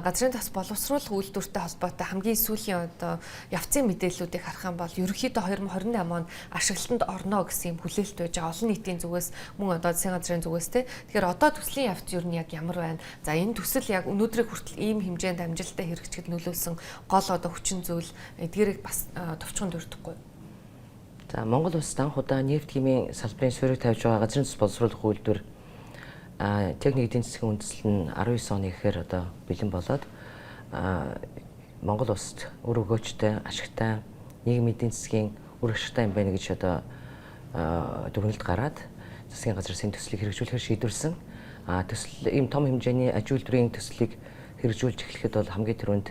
Газрын тос боловсруулах үйлдвэртэй холбоотой хамгийн сүүлийн одоо явцын мэдээллүүдийг харах юм бол ерөнхийдөө 2028 онд ашиглалтанд орно гэсэн юм хүлээлт байж байгаа. Олон нийтийн зүгээс, мөн одоо засгийн газрын зүгээс те. Тэгэхээр одоо төслийн явц ер нь яг ямар байна? За, энэ төсөл яг өнөөдрийг хүртэл ийм хэмжээнд амжилттай хэрэгжихэд нөлөөлсөн гол одоо хүчин зүйл эдгээрийг бас товчхон дурдахгүй. За, Монгол улсад анх удаа нефть химийн салбарын суурийг тавьж байгаа газрын тос боловсруулах үйлдвэр техник эдийн засгийн үндэслэл нь 19 оны ихээр одоо бэлэн болоод, Монгол улсад үр өгөөжтэй, ашигтай, нийгмийн эдийн засгийн үр ашигтай юм байна гэж одоо дүгнэлт гараад засгийн газраас энэ төслийг хэрэгжүүлэхээр шийдвэрлэсэн. Төсөл ийм том хэмжээний аж үйлдвэрийн төслийг хэрэгжүүлж эхлэхэд бол хамгийн түрүүнд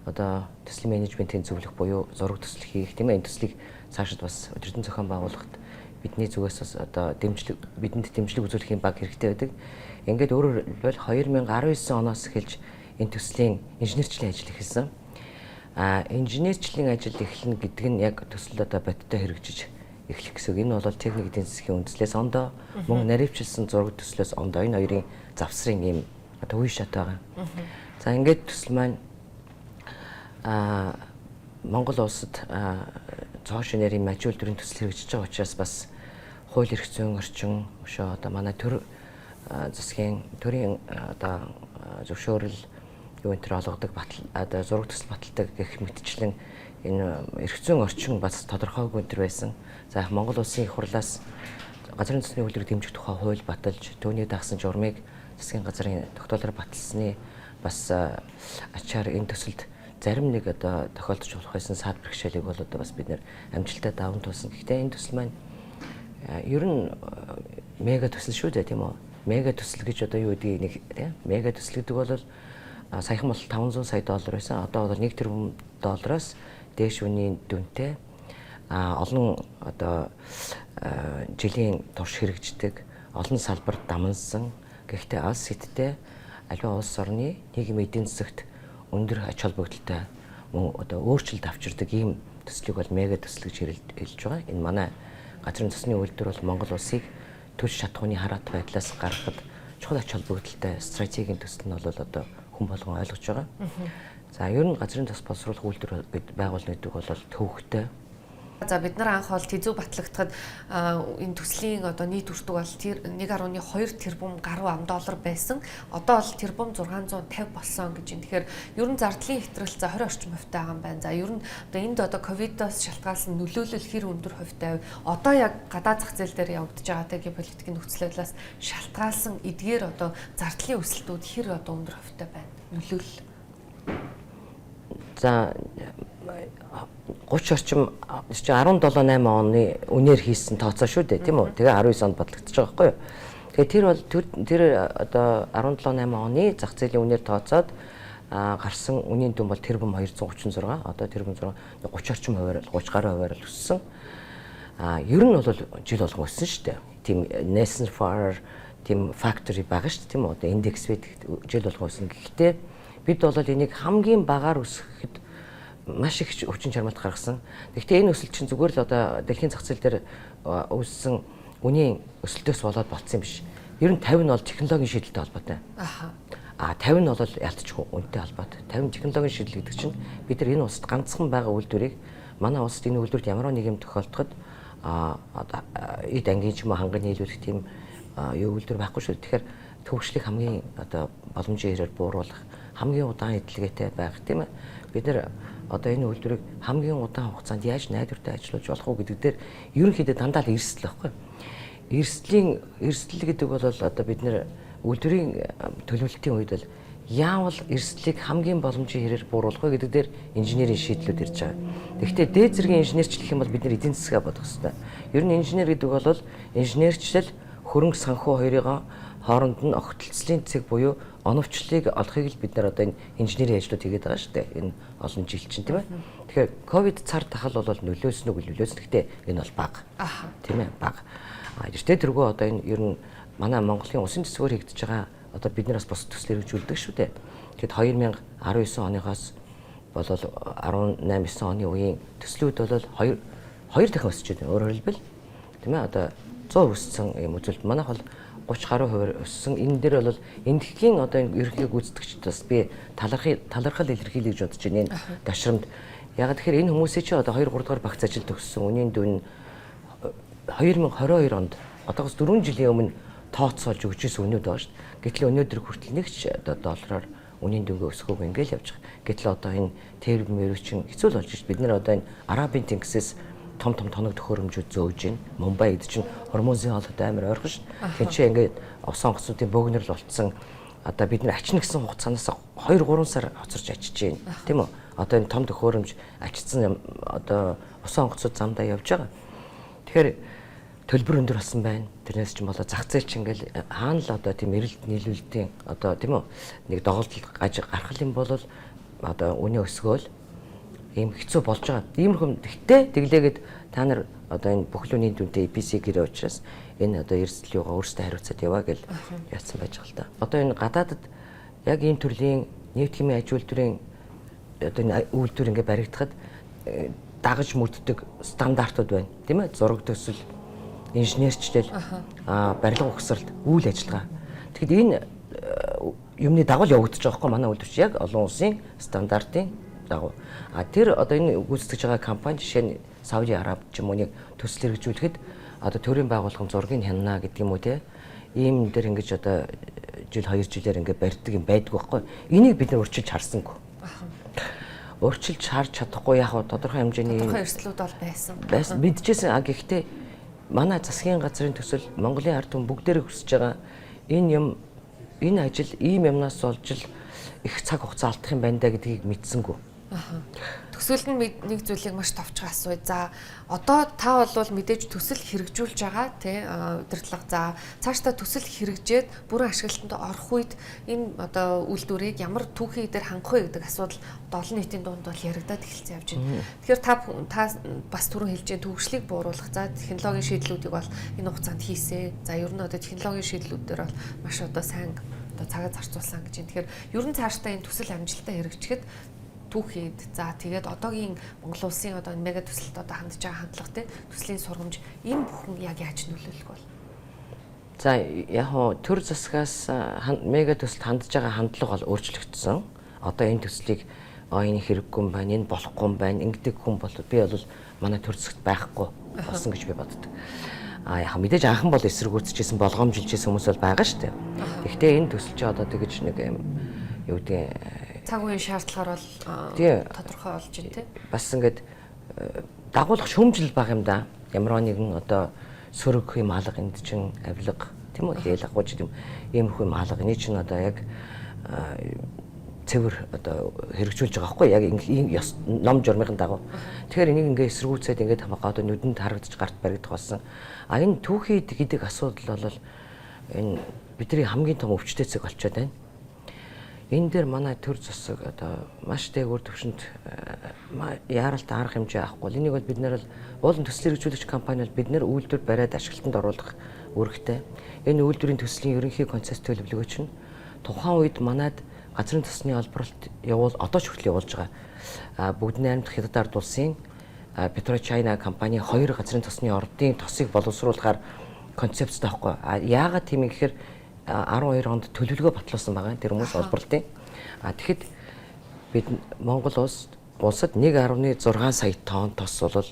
одоо төслийн менежментийн зөвлөх буюу зураг төсөл хийх, тийм ээ, энэ төслийг цаашид бас удирдан зохион байгуулахад бидний зүгээс бас одоо дэмжлэг, бидэнд дэмжлэг үзүүлэх юм баг хэрэгтэй байдаг. Ингээд өөрөөр хэлбэл 2019 оноос эхэлж энэ төслийн инженерчлийн ажил эхэлсэн. Инженерчлийн ажил эхэлнэ гэдэг нь яг төсөл одоо бодиттой хэрэгжиж эхлэх гэсэн үг. Энэ бол техник эдийн засгийн үндслээс ондоо, мөн наривчилсан зураг төслөөс ондоо, энэ хоёрын завсрын ийм одоо үе шат байгаа. За, ингээд төсөл маань Монгол улсад цоо шинээр юм аж үйлдвэрийн төсөл хэрэгжиж байгаа учраас бас хууль эрх зүйн орчин өшөө одоо манай төр засгийн төрийн одоо зөвшөөрөл юу энэ төр олгодог, батал одоо зураг төсөл баталдаг гэх мэтчлэн энэ эрх зүйн орчин бас тодорхойгүй энэ төр байсан. За, Монгол улсын их хурлаас газрын төсний үйлдвэрийг дэмжих тухай хууль баталж, түүний дагсан журмыг засгийн газрын тогтоолоор баталсны бас ачаар энэ төсөлд зарим нэг одоо тохиолдож болох байсан саад бэрхшээлийг бол одоо бас бид нэр амжилттай даван туулсан. Гэхдээ энэ төсөл маань ер нь мега төсөл шүү дээ, тийм үү? Мега төсөл гэж одоо юу гэдгийг нэг, тийм, мега төсөл гэдэг бол саяхан бол 500 сая доллар байсан. Одоо бол 1 тэрбум доллароос дээш үнийн дүнтэй, олон одоо жилийн турш хэрэгждэг, олон салбарт дамнасан, гэхдээ алс хэттэй аливаа улс орны нийгмийн эдийн засагт өндөр ач холбогдолтой, мөн одоо өөрчлөлт авчирдаг ийм төслийг бол мега төсөл гэж хэлж байгаа. Энэ манай газрын цосны үйлдвэр бол Монгол улсыг төлж чадахууны хараат байдлаас гаргахад чухал ач холбогдолтой стратегийн төсөл нь бол одоо хүн болгон ойлгож байгаа. За, ер нь газрын цос боловсруулах үйлдвэр байгуулна гэдэг бол төвөгтэй. За, бид нар анх бол тэзүү батлагдахад энэ төслийн одоо нийт өртөг бол 1.2 тэрбум гаруй ам доллар байсан. Одоо бол тэрбум 650 болсон гэж юм. Тэгэхээр ер нь зардлын хэтрэл за 20 орчим хувьтай байгаа юм байна. За, ер нь одоо энд одоо ковидоос шалтгаалсан нөлөөлөл хэр өндөр хувьтай вэ? Одоо яг гадаад зах зээл дээр явагдаж байгаа геополитикийн нөхцөл байдлаас шалтгаалсан эдгээр одоо зардлын өсөлтүүд хэр одоо өндөр хувьтай байна? Нөлөөлөл. За, 30 орчим чи 17 8 оны үнээр хийсэн тооцоо шүү дээ, тийм үү? Тэгээ 19 онд батлагдчихж байгаа байхгүй юу? Тэгээ тэр бол тэр одоо 17 8 оны зах зээлийн үнээр тооцоод гарсан үнийн дүн бол тэрбум 236, одоо тэрбум 6, 30 орчим хувиар, 30 гаруй хувиар л өссөн. Ер нь бол жил болгон өссөн шүү дээ. Тийм Nelson Farrar тийм factory байгаа шүү дээ, тийм үү? Одоо индекс байдаг, жил болгон өссөн. Гэхдээ бид бол энийг хамгийн багаар өсгөхөд маш их хүчин чармайлт гаргасан. Гэхдээ энэ өсөлт чинь зүгээр л одоо дэлхийн зах зээл дээр үүссэн үнийн өсөлтөөс болоод болцсон юм биш. Ер нь 50 нь бол технологийн шийдэлтэй холбоотой. 50 нь бол ялтчгүй үнэтэй холбоотой. 50 технологийн шийдэл гэдэг чинь бид нар энэ улсад ганцхан байгаа үйлдвэрийг, манай улсад энэ үйлдвэрт ямар нэг юм тохиолдоход одоо эд ангийн ч юм уу ханган нийлүүлэх тийм юу үйлдвэр байхгүй шүү. Тэгэхээр төвшлийг хамгийн одоо боломжийн хэрээр бууруулах, хамгийн удаан эдлэгээтэй байх, тийм ээ. Бид нар одоо энэ үйлдвэрийг хамгийн удаан хугацаанд яаж найдвартай ажиллуулж болох уу гэдэг дээр ерөнхийдөө дандаа л эрсдэл байхгүй. Эрсдэл гэдэг бол одоо бид нэр үйлдвэрийн төлөвлөлтийн үед бол яавал эрсдлийг хамгийн боломжийн хэрээр бууруулах вэ гэдэг дээр инженерийн шийдлүүд ирж байгаа. Тэгэхдээ дээд зэргийн инженерчлэх юм бол бид нэр эдийн засгаа бодох хэрэгтэй. Ер нь инженер гэдэг бол инженерчлэл, хөрөнгө санхүү хоёрыгоо хооронд нь огтлцлын цэг буюу оновчлыг олохыг л бид нар одоо энэ инженерийн ажлууд хийгээд байгаа шүү дээ. Энэ олон жил чинь, тийм ээ. Тэгэхээр ковид цар тахал бол нөлөөсөн үг, нөлөөсөн. Гэхдээ энэ бол бага. Тийм ээ, бага. Эртээ тэргүй одоо энэ ер нь манай Монголын улсын төсвөөр хийгдэж байгаа одоо бид нараас бус төсөл хэрэгжүүлдэг шүү дээ. Тэгэхэд 2019 оныхоос бол 18 9 оны үеийн төслүүд бол хоёр дахин өсөж байна. Өөрөөр хэлбэл, тийм ээ, одоо 100 өссөн юм үзүүлэлт. Манайх бол 30 гаруй хувиар өссөн. Энэ дээр бол эндхийн одоо энэ ерөнхий гүйцэтгэгчд бас би талархал илэрхийлье гэж бодож байна энэ дашрамд. Яг тэгэхээр энэ хүмүүсийн чи одоо 2 3 дугаар багц ажил төгссөн. Үнийн дүн 2022 онд одоогоос 4 жилийн өмнө тооцоолж өгч ирсэн үнүүд байгаа шүү дээ. Гэтэл өнөөдөр хүртэл нэг ч одоо доллараар үнийн дүнгээ өсгөөг ингээл явж байгаа. Гэтэл одоо энэ тэрбум чинь хэцүү л болж шít. Бид нэр одоо энэ Арабын тэнгисээс том том тоног төхөөрөмжүүд зөөж байна. Мумбай гэдэг чинь Хормузын хоолойтой амар ойрхон шít. Тэгэхээр чи ингээд усан онгоцнуудын бөөгнөрл болцсон одоо бид нар ачна гэсэн хугацаанаас 2 3 сар хоцорч ачиж байна. Тийм үү? Одоо энэ том төхөөрөмж ачсан одоо усан онгоцууд замдаа явж байгаа. Тэгэхээр төлбөр өндөр болсон байна. Тэрнээс ч юм болоо зах зээл чинь ингээл хаана л одоо тийм эрэлт нийлүүлэлтийн одоо тийм үү нэг доголдол гаж гарах юм бол одоо үнэ өсгөөл ийм хэцүү болж байгаа. Иймэрхүү гэхдээ тэглээгээд та нар одоо энэ бүх л үнийн дүнтэй EPC гэрээ учраас энэ одоо эрсдэл юугаа өөрсдөө хариуцаад яваа гэл яатсан байж байгаа л да. Одоо энэ гадаадад яг ийм төрлийн нефть химийн аж үйлдвэрийн одоо энэ үйлдвэр ингээ баригдахад дагаж мөрддөг стандартууд байна. Тийм ээ? Зураг төсөл, инженерчлэл, барилга угсралт, үйл ажиллагаа. Тэгэхэд энэ юмны дагуу явагдаж байгаа байхгүй манай үйлдвэрч яг олон улсын стандартын дагуу. А тэр одоо энэ гүйцэтгэж байгаа компани жишээ нь Сауди Араб ч юм уу нэг төсөл хэрэгжүүлэхэд одоо төрийн байгууллагын зургийг хянана гэдэг юм уу те. Ийм дээр ингэж одоо жил 2 жилээр ингэ барьдаг юм байдгүй байхгүй. Энийг бид нар өөрчилж харсангүй. Өөрчилж харж чадахгүй яг тодорхой хэмжээний тодорхой эрсдлүүд бол байсан. Байсан. Мэдчихсэн. А гэхдээ манай засгийн газрын төсөл Монголын ард түмэн бүгдээрээ хүсэж байгаа энэ юм энэ ажил ийм юмнаас болж л их цаг хугацаа алдах юм байна да гэдгийг мэдсэнгүү. Төсөөлд нь нэг зүйлийг маш товчхон асууя. За одоо та бол мэдээж төсөл хэрэгжүүлж байгаа тий удирдлага. За цаашдаа төсөл хэрэгжээд бүрэн ашиглалтанд орох үед энэ одоо үйлдвэрийг ямар түүхий дээр хангах вэ гэдэг асуудал одоо олон нийтийн дунд бол яригадаад эхэлсэн явж байна. Тэгэхээр та бас түрүүн хэлж байгаа төвөгшлийг бууруулах за технологийн шийдлүүдийг бол энэ хугацаанд хийсэ. За ер нь одоо технологийн шийдлүүд дээр бол маш одоо сайн одоо цагаа зарцуулсан гэж байна. Тэгэхээр ер нь цаашдаа энэ төсөл амжилттай хэрэгжихэд түүхийд за тэгээд одоогийн Монгол улсын одоо энэ мега төсөлд одоо хандж байгаа хандлага те төслийн сургамж энэ бүхэн яг яаж нөлөөлөх вэ? За яг хоо төр засгаас мега төсөлд хандж байгаа хандлага бол өөрчлөгдсөн. Одоо энэ төслийг энэ хэрэггүй юм байна, энэ болохгүй юм байна, ингэдэг хүн бол би бол манай төр засагт байхгүй болсон гэж би боддог. А яг мэдээж анхан бол эсэргүүцэжсэн, болгоомжилж исэн хүмүүс бол байгаа шүү дээ. Гэхдээ энэ төсөл чи одоо тэгэж нэг юм юу гэдэг цаг үеийн шаардлагаар бол тодорхой болж байна тий. Бас ингээд дагуулах шүүмжлэл баг юм да. Ямар нэгэн одоо сөрөг юм алга энд чин авилга тийм үү хээл агууч юм иймэрхүү юм алга эний чин одоо яг цэвэр одоо хэрэгжүүлж байгаа байхгүй яг ёс ном журмын дагуу. Тэгэхээр энийг ингээ эсэргүүцээд ингээд одоо нүдэнд харагдаж гарт баригдах болсон. А энэ түүхийд гэдэг асуудал бол энэ бидний хамгийн том өвчтөй цэг болчиход байна. Энэ дээр манай төр засаг одоо маш дээгүүр төвшөнд яаралтай арга хэмжээ авахгүй. Энийг бол бид нэр бол уулын төсөл хэрэгжүүлэгч компани бол бид нэр үйлдвэр бариад ашиглалтанд оруулах үүрэгтэй. Энэ үйлдвэрийн төслийн ерөнхий концепт төлөвлөгөө чинь тухайн үед манад газрын төсний олборлолт явуул одоо ч хүртэл явуулж байгаа. Бүгд найрамдах Хятад ард улсын PetroChina компани 2 газрын тосны ордын тосыг боловсруулахаар концепцтэй байхгүй. Яагаад тийм юм гэхээр 12 онд төлөвлөгөө батлуулсан байгаа. Тэр хүмүүс олборлолтын. А тэгэхэд бид Монгол улсад 1.6 сая тонн тос бол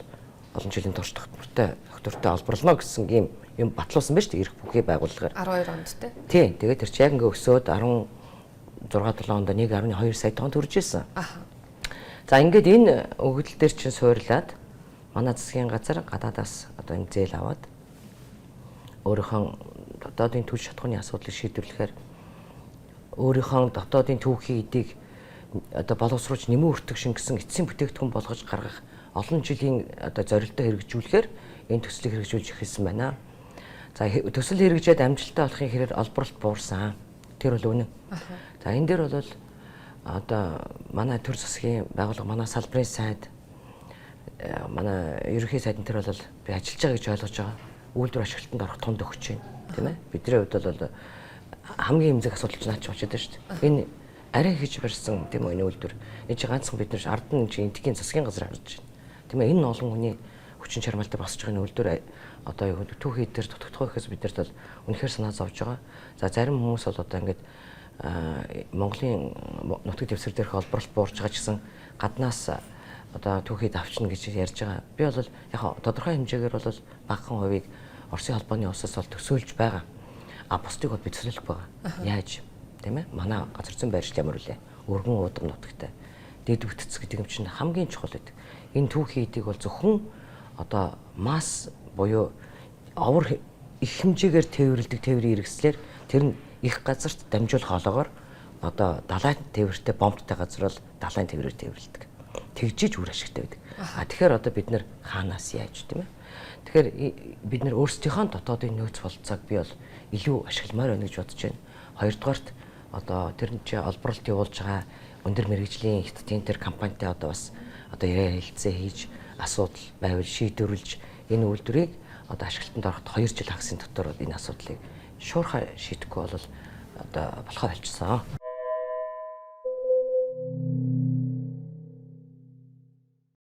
олон жилийн турш тогтвортой олборлоно гэсэн ийм юм батлуулсан байж тээ эрх бүхий байгууллагаар. 12 онд тий. Тийм. Тэгээд тэр чи яг ингээ өсөөд 16 7 онд 1.2 сая тонн төрж исэн. За ингээд энэ өгөгдөл дээр чинь суурлаад манай засгийн газар гадаадаас одоо энэ зээл аваад өөрийнхөө дотоодын түлш шатхууны асуудлыг шийдвэрлэхээр өөрийнхөө дотоодын түүхийн эдийг одоо боловсруулж нэмэн өртөг шингэсэн эцсийн бүтээгдэхүүн болгож гаргах олон жилийн одоо зорилттой хэрэгжүүлэхээр энэ төслийг хэрэгжүүлж эхэлсэн байна. За төсөл хэрэгжээд амжилттай болохын хэрээр олборлолт буурсан. Тэр бол үнэн. За энэ дээр бол одоо манай төр засгийн байгууллага, манай салбарын сайд, манай ерөнхий сайд энэ төр бол би ажиллаж байгаа гэж ойлгож байгаа. Үйлдвэр ашиглалтанд орох тунд өгч байна. Тийм ээ? Бидний хувьд бол хамгийн эмзэг асуудал ч наач болчиход байна шүү дээ. Энэ арай хийж барьсан тийм үү энэ үйлдвэр. Энэ чи ганцхан бид нар ард нь чи энтхийн засгийн газар харж байна. Тийм ээ? Энэ олон хүний Хүчин чармайлтаар босч байгаа үйлдвэр одоо юу гэдэг түүхий дээр дутагдах гэхээс бидэрт бол үнэхээр санаа зовж байгаа. За, зарим хүмүүс бол одоо ингээд Монголын нутаг дэвсгэр дээрх олборлолт буурч байгаа ч гэсэн гаднаас одоо түүхийд авчна гэж ярьж байгаа. Би бол яг тодорхой хэмжээгээр бол багахан хувийг Оросын холбооны улсаас бол төсөөлж байгаа. А бусдыг бол би төсөөлөхгүй байгаа. Яаж? Тийм ээ? Манай газар зүйн байршил ямар вүлээ? Өргөн уудам нутагтай. Дэд бүтэц гэдэг юм чинь хамгийн чухал байдаг. Энэ түүхий эдийг бол зөвхөн одоо масс буюу овор их хэмжээгээр тээвэрлэдэг тээврийн хэрэгслээр тэр нь их газарт дамжуулах хоолоогоор одоо далайн тээвэртэй бомбтой газар бол далайн тээврээр тээвэрлэдэг. Тэгжиж үр ашигтай байдаг. А тэгэхээр одоо бид нэр хаанаас яаж, тийм ээ? Тэгэхээр бид нэр өөрсдийнхөө дотоодын нөөц болцоог би бол илүү ашигламаар байна гэж бодож байна. Хоёрдугаарт, одоо тэр нь чи олборлолт явуулж байгаа өндөр мэргэжлийн хятадын тэр компанитай одоо бас одоо яриа хэлцээ хийж, асуудал байвал шийдвэрлэж, энэ үйлдвэрийг одоо ашиглалтанд ороход 2 жил хагасын дотор энэ асуудлыг шуурхай шийдэхгүй бол одоо болохоо болчихсон.